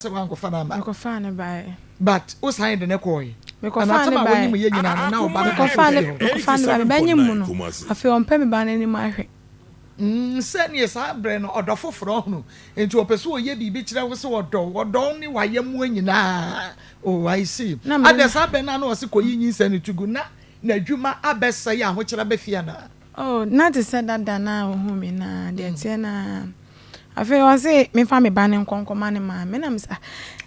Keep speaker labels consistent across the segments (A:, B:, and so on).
A: Sɛ wankɔfa no amma.
B: Mekɔfaa no baeɛ.
A: But wo san de no kɔɔe?
B: Mekɔfaa
A: Anaa
B: no
A: tam a
B: baeɛ.
A: wonim yɛ nyinaa no na wo ba no da
B: Mekɔfaa no
A: fie hɔ?
B: mekɔfaa no baeɛ. Me ba nyem mu no, afei ɔmpɛ me ba no anim ahwɛ.
A: Mm, sɛdeɛ saa berɛ no ɔdɔ foforɔ hunu nti ɔpɛ sɛ ɔyɛ biribi kyerɛ wo sɛ ɔdɔ wo, ɔdɔ wo ne w'ayɛmmoa nyinaa. Oh, I see.
B: Na me
A: Adɛn saa berɛ no a na ɔse kɔyi nyinsɛn no to gu na n'adwuma abɛsɛe ahokyerɛ aba fie anaa?
B: Oh, na te sɛ dada no a ɔhuu me no ara, deɛ ɛteɛ no ara. Afei ɔse memfa me ba no nkɔ nkɔma ne maame na mese ah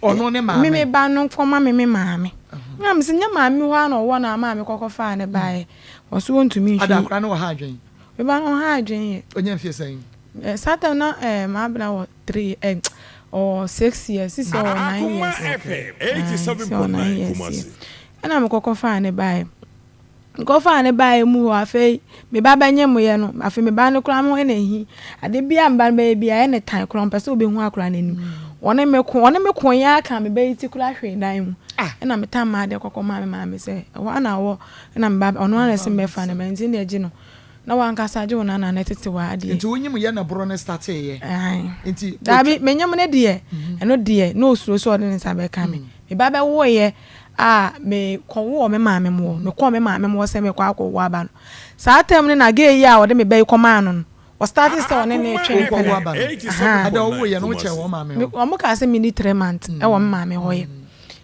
A: Ɔno ne
B: me me
A: maame?
B: ba no nkɔma me me maame na mese nyɛ maame hɔ ara na ɔwɔ na ama me kɔkɔ faa ne baeɛ ɔse ɔntumi
A: Ada
B: nhwɛ
A: akora no wɔ ha adwen?
B: me ba no ɔha adwen yɛ.
A: Ɔnya mfie sɛn?
B: Eh, saa time na eh, Maabena wɔ 3 eh, ɔwɔ 6 years sisi ɔwɔ 9 years.
A: Okay.
B: Aye, sisi ɔwɔ 9 years yɛ ɛna mekɔkɔ faa ne baeɛ. Mekɔfaa no baeɛ mu hɔ afei me ba bɛnyemoeɛ no afei me ba no koraa ho na ɛhi ade biara a me ba no bɛyɛ biara ɛyɛ no tan koraa ɔmpɛ sɛ ɔbɛhu akwadaa no anim ɔne me ko ɔne me koeɛ ara kaa me ba yi ti koraa hwee dan mu ɛna metam m'adeɛ kɔkɔ maa me maame sɛ ɛhɔ ara na ɔwɔ ɛna me ba ɔno ara na ɛsɛ mɛfa no ba nti ɛnna gye no na wankasa gye wo nana no tete w'adeɛ.
A: Nti wonyim yɛ na boro no startee yɛ nti.
B: Daabi menyim no deɛ ɛno deɛ na ɔsuro sɛ ɔde ne nsa bɛka me me ba bɛwoeɛ a me kɔ woo me maame mo hɔ me kɔɔ me maame mo hɔ sɛ me kɔ akɔ wo aba no saa term no na gay yi a ɔde me ba yi kɔ maa no no ɔ starte sɛ ɔne ne retwe
A: Wokɔ wo
B: mpena
A: aba no
B: ahaa
A: ada ɔwoo yɛ no wo kyɛɛ wɔn maame
B: me
A: hɔ.
B: ɔmo kaa sɛ me ni 3 months ɛwɔ me maame hɔ yɛ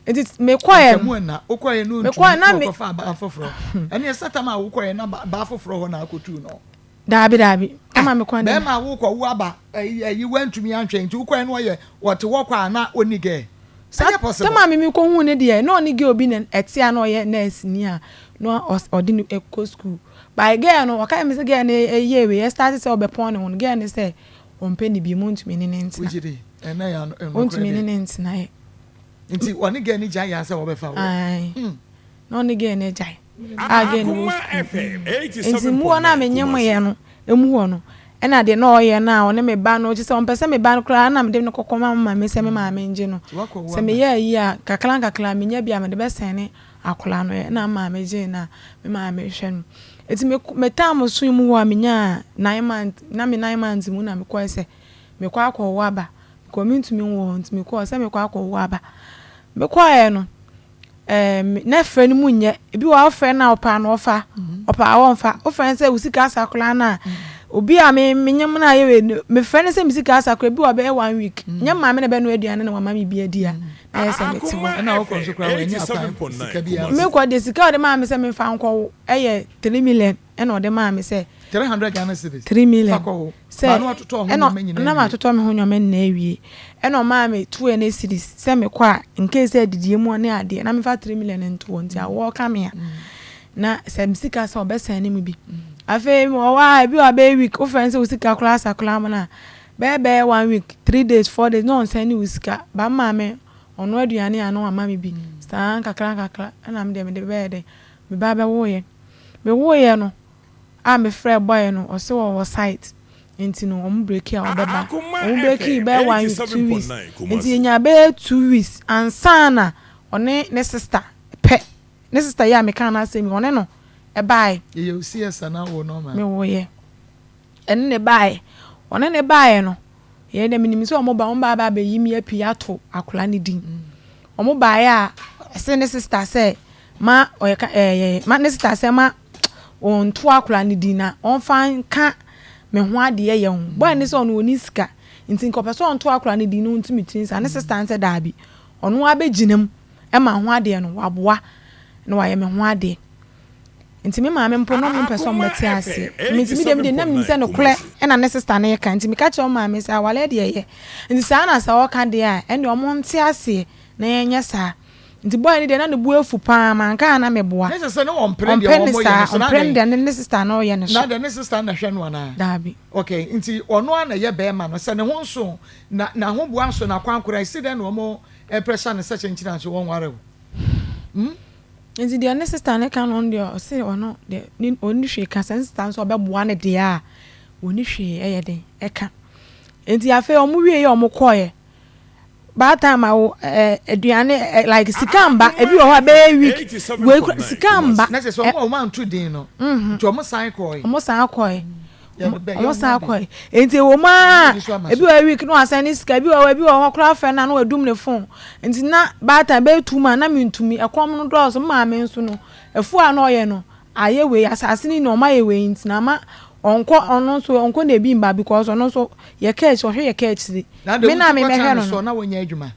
B: nti me kɔɛ
A: Anka
B: no
A: mu ɛna wokɔɛ no
B: me
A: ntumi
B: kɔɛ na
A: na
B: me
A: ɔkɔ faa baa foforɔ ɛneɛ sɛ tam a wokɔɛ na baa foforɔ hɔ na akɔtuu no.
B: Daabi daabi
A: Ah
B: ama me kwan de.
A: Bɛɛma a wokɔ wo aba ɛyi ɛyi wantumi anhwɛ nti wokɔɛ no ɔyɛ ɔte hɔ kɔ a na ɔnni girl
B: Saa
A: ɛnyɛ
B: tam
A: possible.
B: a me me kɔ huu no deɛ na ɔne girl bi na ɛte a na ɔyɛ nurse ni a na ɔde no kɔ school but girl no ɔka kyerɛ me sɛ girl no ɛyɛɛ wei ɛstarte sɛ ɔbɛpɔn ne ho no girl no sɛ ɔmpɛ no biom ɔntumi ne no ntena
A: Wogye di ɛnɛ yɛ ano nokorɛ
B: ɔntumi ne
A: deɛ.
B: no ntena yɛ.
A: Nti ɔne girl no gyae yɛ ansa wɔbɛfa woɔ?
B: Ae
A: Hmm.
B: na ɔne girl no agyae a girl no wɔ sukuu. Nti mu hɔ no a menyemeeɛ no mu hɔ no, ɛna deɛ na ɔyɛ no a ɔne me ba no, kyerɛ sɛ ɔmpɛ sɛ me ba no koraa na mede no kɔkɔma me maame sɛ me maame ngye no. Sɛ meyɛ ayi a, nkakra nkakra menya bi a mede bɛsɛne akwadaa no, ɛna me maame gyee no a me maame hwɛ no. Nti me me time so mu hɔ a menyaa 9 months, na me 9 months mu na mekɔɛ sɛ mekɔ akɔwo aba, because mentumi nwo hɔ nti mekɔɔ sɛ mekɔ akɔwo aba. Mekɔeɛ no, ɛɛm na frɛ no mu nyɛ ebi wɔ hɔ frɛ no a ɔpɛ a na ɔfa ɔpɛ a ɔmfa wofrɛ no sɛ wo sika asa koraa no a obi a me menyem no a yɛ wei no mefrɛ no sɛ me sika asa koraa ebi wɔ bɛyɛ one week nyɛ maame na bɛnoa aduane na wama me bi adi a na yɛ sɛ mete hɔ.
A: Ɛna wokɔ nso koraa wanya akwan sika biara.
B: Mekɔ deɛ sika a ɔde maa me sɛ memfa nkɔwo ɛyɛ 3 million ɛna ɔde maa me sɛ.
A: 300 Ghana cedis.
B: 3 million.
A: Fa kɔ wo.
B: Sɛ
A: Ba na watotɔ ho
B: ɛna
A: nneɛma nyinaa
B: na
A: awie.
B: Matotɔ me ho nneɛma nyinaa awie ɛna ɔmaa me 200 cedis sɛ mekɔ a in case sɛ adidie mu ne adeɛ na mefa 3 million nto hɔ nti awoɔ ka me a na sɛ me sika sɛ ɔbɛsɛn ne mu bi. Afei ɔwɔ a ebi wɔ bɛyɛ week wofrɛ no sɛ wo sika koraa asa koraa mo no a bɛyɛ one week, 3 days, 4 days na ɔnsɛn ne wo sika ba maame ɔno aduane a na wama me bi saa nkakra nkakra ɛna me deɛ mede bɛyɛ dɛ me ba bɛwoeɛ mewoeɛ no a mefrɛ boy no ɔsɛ wɔwɔ site nti no ɔmo break a ɔbɛba ɔmo break bɛyɛ one week, 2 weeks nti yɛnya bɛyɛ 2 weeks ansa na ɔne ne sister pɛ ne sister yi a meka no asɛm yi ɔne no ɛbaeɛ.
A: Yɛyɛ wo CS anaa wo normal?
B: Mewoeɛ ɛne ne baeɛ ɔne ne baeɛ no yɛn dɛ menim sɛ ɔmo ba ɔmo ba aba abɛyi me api ato akwadaa ne din ɔmo baeɛ a ɛsɛ ne sister sɛ ma ɔyɛ ka ɛɛ ma ne sister sɛ ma ɔnto akwadaa ne din na ɔmfa nka me ho adeɛ yɛ ho boy ne sɛ ɔno ɔni sika nti nka ɔpɛ sɛ ɔnto akwadaa ne din no ntumi tiri nsa ne sister nsɛ daabi ɔno abɛgyina mu ɛma ho adeɛ no waboa na wayɛ me ho adeɛ nti me maame mpo na ɔmo mpɛ sɛ ɔmo bɛte aseɛ nti mi deɛ mi deɛ nam nim sɛ nokorɛ ɛna ne sister ne ka nti meka kyerɛ ɔmo maame sɛ awale deɛ yɛ nti saa na sɛ ɔka deɛ a ɛnna ɔmo nte aseɛ na yɛnyɛ saa nti boy ne deɛ na ne bu efu paa manka a na meboa.
A: Ne sɛ sɛ ne ɔmpere deɛ
B: ɔmpɛ ne
A: wɔn yɛ
B: saa
A: no so na
B: ɔmpere ne
A: dɛn
B: deɛ ne sister na ɔyɛ ne so.
A: Na deɛ ne sister na hwɛ no anaa?
B: Daabi.
A: Okay, nti ɔno a na yɛ bɛrima no sɛ ne ho nso na n'ahoboa nso na kwankora esi dɛn na wɔn ɛpressure ne sɛ kyɛnkyɛn nso wɔn ware o?
B: Nti deɛ ne sister ne ka no ɔno deɛ ɔse ɔno deɛ ne ɔnni hwee ka sɛ ne sister nso ɔbɛboa ne deɛ a ɔnni hwee ɛyɛ den ɛka nti afei ɔmo wie yɛ ɔmo kɔɔɛ baa time a wo ɛɛ aduane ɛ like sika mba ebi wɔ hɔ a bɛyɛ week wei kura sika mba.
A: Na sɛ ɔmo a ɔmo anto din no nti ɔmo san kɔɛ.
B: Ɔmo san kɔɛ. Ɔmo san kɔe. Nti ɛwɔ mu aa ebi wɔ hɔ week na wasan ne sika, ebi wɔ hɔ ebi wɔ hɔ koraa ɔfrɛ no a na wadum ne phone. Nti na baatan bɛyɛ 2 months na mentumi, ɛkɔm no dɔɔso, me maame nso no afuo a na ɔyɛ no ayɛ wei, asase no nyinaa ɔmo ayɛ wei nti na ama ɔnkɔ, ɔno nso ɔnkɔ na ebi mba because ɔno nso yɛ kaa akyire, ɔhwɛ yɛ kaa akyire. Me na me mɛhwɛ no no.
A: Na wɔnyɛ adwuma?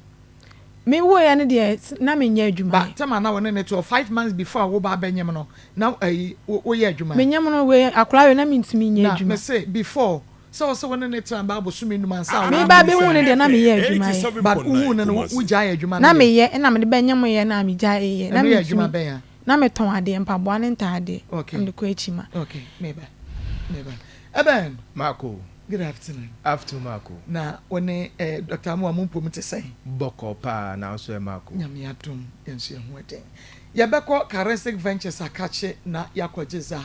B: Me woeɛ no deɛ na menyɛ adwuma.
A: Ba tɛma na wɔne ne to 5 months before a wo ba abɛnyem no na ɛyi woyɛ adwuma?
B: Menyem no wei akwadaa wei na mentumi nyɛ
A: na
B: adwuma.
A: Me se before sɛ wɔsɛ wɔne ne tena ba abosome 5 ansa a
B: Me ba bɛhu no deɛ na meyɛ adwuma yɛ.
A: But wohu no no wogyae adwuma
B: Na
A: no yɛ?
B: Meyɛ ɛna mede bɛnyem yɛ na megyae yɛ. Na
A: Ɛno yɛ adwuma
B: mentumi.
A: Bɛn a?
B: Na metɔn adeɛ, mpaboa ne ntaadeɛ. Na mede kɔ akyi ma.
A: Okay, meba meba ɛbɛn.
C: Marco.
A: Good afternoon.
C: Afternoon, Marco.
A: Na wɔne Dr. Amoa mo mpom te sɛn?
C: Bɔkɔ paa na nso ɛ, Marco?
A: Nyame adom, yɛn nso yɛn ho ɛden. Yɛbɛkɔ Charistic Ventures akakye na yɛakɔgye za.